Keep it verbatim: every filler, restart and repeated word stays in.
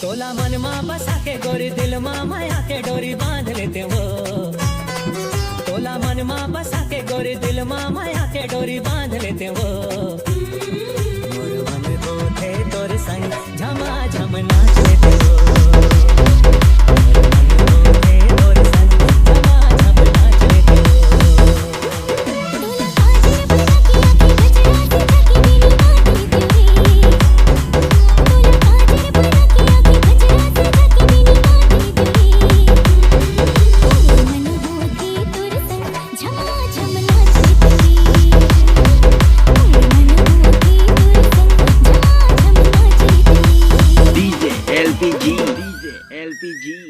तोला मन मा बसा के गोरी, दिल मा माया के डोरी बांध लेते हो। तोला मन मा बसा के गोरी, दिल मा माया के डोरी बांध लेते हो। मोर मन होथे तोर संग, झमा झम नाच लेते हो। मोर मन होथे तोर संग, झमा झम नाच लेते हो। DJ L P G, DJ L P G.